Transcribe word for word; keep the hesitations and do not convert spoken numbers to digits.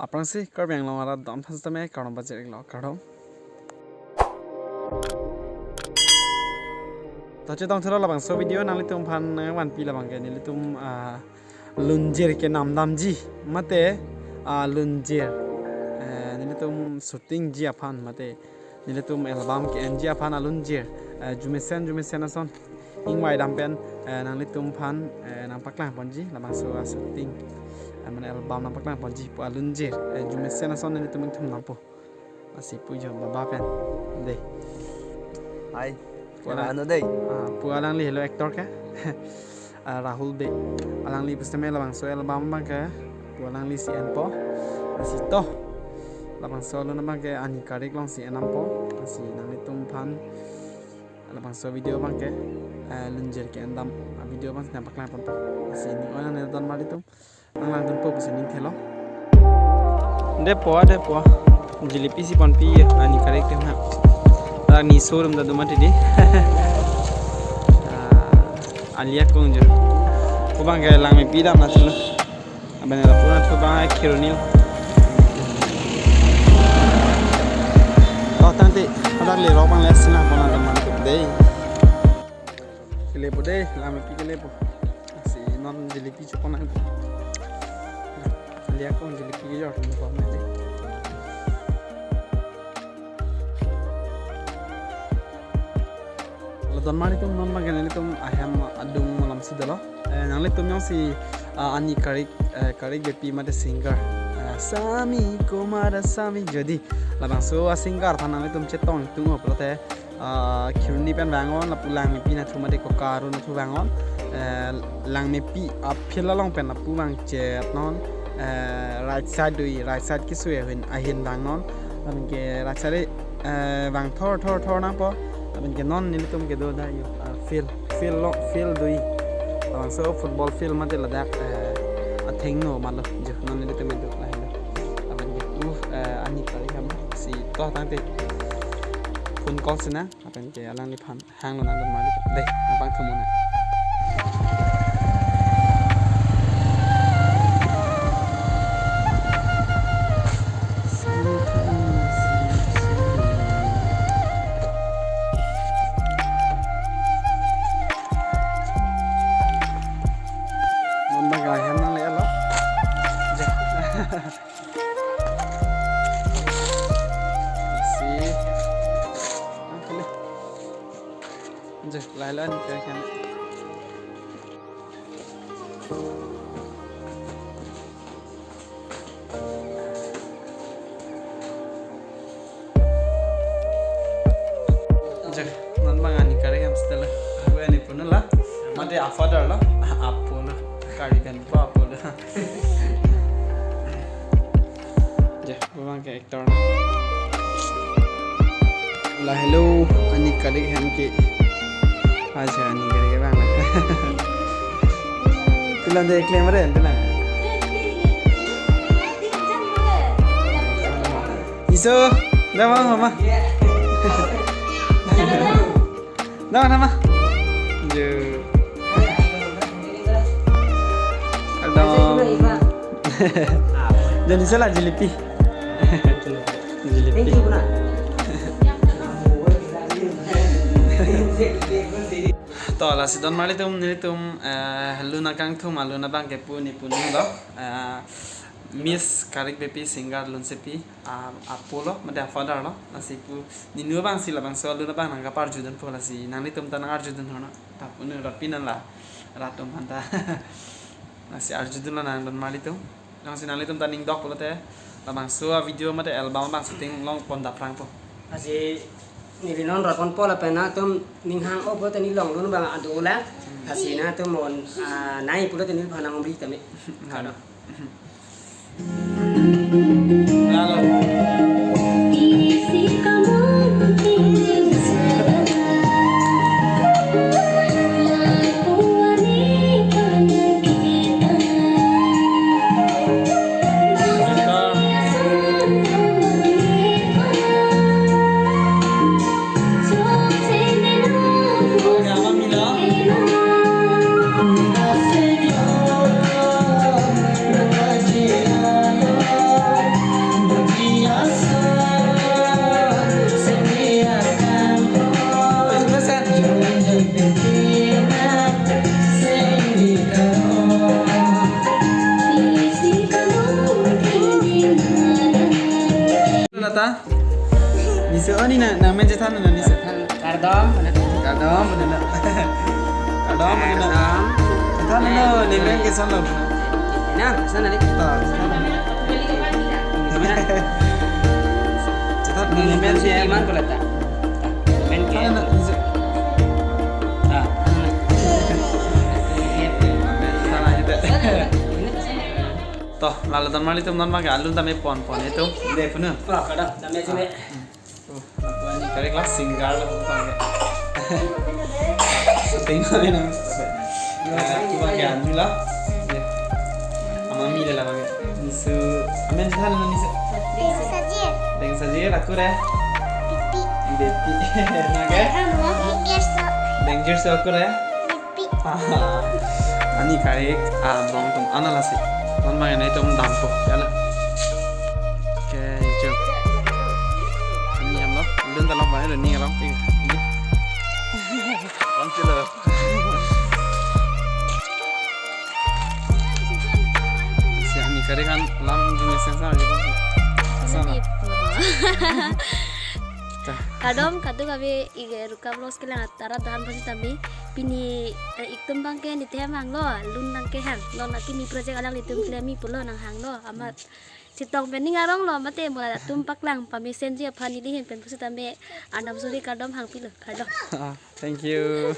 Aphrangsi Karbi Anglong arat don aphan sitame kardom pajir-iklo, kardom. To chetongthelo labangso video nanglitum aphan nangvanpi labang ke nelitum, ah, lunjir kenamdamji mate, ah, lunjir, eh, nelitum shootingji aphan mate nelitum album ke-enji aphan alunjir, eh, jumesen jumesen ason ingvai dam pen, eh, nanglitum aphan, eh, nangpaklangponji labangso a-shooting, eh, mane album nangpaklangponji pu alunjir, eh, jumesen ason nelitum ingthum nangpo. Lasi pu jo baba pen. Dei. Hai. Pu alang- Ano dei? Ah, pu alangli helo actor ke. Ah, Rahul Bey. Alangli pusitame labangso album abang ke pu alangli si enpo. Lasi to labangso alun abang ke Ani Karik along si endampo. Lasi nanglitum aphan labangso video abang ke, eh, lunjir ke-endam a-video abang si nangpaklangponpo. Lasi ning oi nangne donmarlitum. Nanglangdunpo pusi ningthelo. Depo, depo. Jilipi si ponpi Ani Karik atum ha. Ani showroom ta do mati dei. Ah, Alia Kung jo. Ko abang ke langmepi dam na thulo. Abang lapu na thu abang Kheroni. Oh, tangte, hadak lerok abang le sina pona teman dei. Kelepo dei, langmepi kelepo. Si non jilipi chopon nang. Alia Kung jilipi kejor atum pon dei. Halo donmarlitum, non abang ke nelitum ahem adung malom si dolo. Eh, nanglitum jongsi, ah, Ani Karik, eh, Karik Beypi mate singer, eh, Sami Kumar Sami, jodi labangso a-singer aphan nanglitum chetong tung-o pulote, ah, Kheroni pen vangnon, lapu langmepi nathu mate Koka Aru nathu vangnon, eh, langmepi a-field along pen lapu vangchetnon, eh, right side dui, right side kesui ahin, ahin vangnon, lapen ke right side, eh, vang thor thor thor nangpo, lapen ke non nelitum kedo dak yo, ah, field, field lo, field dui, labangso football field mate ladak, eh, athengno malo, jo non nelitum kedo lahelo, lapen ke, uh, eh, Ani Karik ahem si to tangte phone call sinang, lapen ke alangliphan hanglo nang donmarli dei, nangpangthum-o nang. Non abang ke ahem nanglelo. Ja. Si. Ang kali. Je, lahelo Ani Karik ahem. Je, non abang Ani Karik ahem sitelo. Pu ani puno la. Mate a-father lo. Apo lo. Karik pen po apo lo. Je, pu abang ke actor. Lahelo Ani Karik ahem ke. Acha, Ani Karik abang. Tulang dei, claim re, tulang. Iso, dah mama, mama. Dah mama. Yo. Ada. Jadi salah jilipi. Jilipi. Thank you, Buna. To, lasi donmarlitum, nelitum, eh, lun akangthum alun abang ke pu ni puno lo. Eh, Miss Karik Beypi singer Lunsepi, ah, apo lo, mate a-father lo, lasi pu, ninu abang si labangso alun abang nangkaparjudunpo lasi, nanglitum ta nangarjudun hono, ta puno rapi nang la, rat atum aphan ta. Lasi arjudun lonang donmarlitum. Jongsi nanglitum ta ning dok pulote, labangso a-video mate album abang shooting longpon daphrangpo. Lasi neli non rotponpo lapen nangtum ning hang-o pulote neli longlun abang adu la. Lasi nangtum non, ah, nai pulote neliphan nang-umri tame. Kado. Lalo. So, ani na, nangmen chethan na ni so. Kardom, mana? Kardom, mana na? Kardom, mana na? Kardom. Chethan na, nemen ke son lo. Na, sana ni. To, chethan na. Mana? Chethan na, nemen ke. Iman ko lata. Men ke. Chethan na, ni so. Ah. Sana ni de. To, lalo don marli atum non ma ke alun tame pon pon itum. De punu. Ah, kada, tame sini. Kare kelas singer lo, bukan ke. Syuting kami nang. Cuma ke anu lah. Ama mi le lah bang. Ni so, amen sana ni so. Deng Sajir. Deng Sajir, aku re. Pipi. Pipi. Nake? Kamu. Deng Gerso. Deng Gerso, aku re. Pipi. Ani karik abang atum ana lasi. Non ma nai atum dampo, ya na. Oke, jo. Ani amlo, alun ta long ba, ni long. Ini. Long kilo. Si ani karik an lam jenis yang sama juga. Sama. Ini po. Ta. Kardom, kadokave ike Ruka Vlogs kelang arat arat aphan pusitame pini, eh, itum abang ke nithem hanglo, lun abang ke hang. Lo na kimi project alanglitum klem-i pulo nanghanglo. Amat chetong pen ning arong lo, mate mo atum paklang pamesenji aphan neli ahin pen pusitame arnam suri kardom hangpilo, kardom. Ah, thank you.